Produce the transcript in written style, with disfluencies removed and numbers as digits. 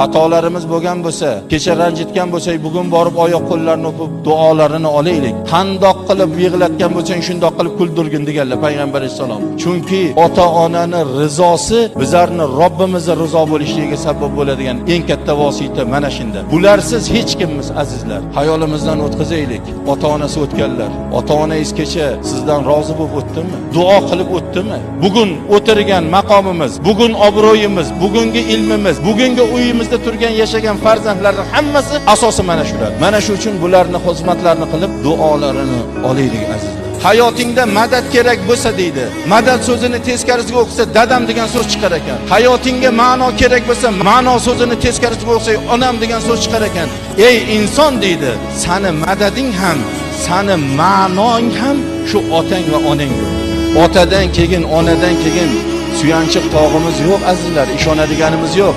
Xatolarimiz bo'lgan bo'lsa, kecha ranjitgan bo'lsak, bugun borib oyoq qo'llarini o'pib duolarini olaylik. Qandoq qilib yig'latgan bo'lsang, shundoq qilib kuldirgin deganlar payg'ambar alayhissalom. Chunki ota-onani rizosi bizlarni Robbimizni rizo bo'lishligiga sabab bo'ladigan eng katta vosita mana shunda. Bularsiz hech kimmiz, azizlar. Hayolimizdan o'tkazaylik. Ota-onasi o'tganlar. Ota-onangiz kecha sizdan rozi bo'lib o'tdimi? Duo qilib o'tdimi? Bugun o'tirgan maqomimiz, bugun obro'yimiz, bugungi ilmimiz, bugungi uyimizda turgan, yashagan farzandlarning hammasi asosi mana shular. Mana shu uchun bularni xizmatlarini qilib duolarini olaylik, azizlar. Hayotingda madad kerak bo'lsa deydi. Madad so'zini teskarisiga o'qisa dadam degan so'z chiqar ekan. Hayotingga ma'no kerak bo'lsa, ma'no so'zini teskarisiga o'qisa onam degan so'z chiqar ekan. Ey inson deydi, sani madading ham, sani ma'noing ham shu otang va onangdir. Otadan keyin, onadan keyin suyanchiq tog'imiz yo'q, azizlar, ishonadiganimiz yo'q.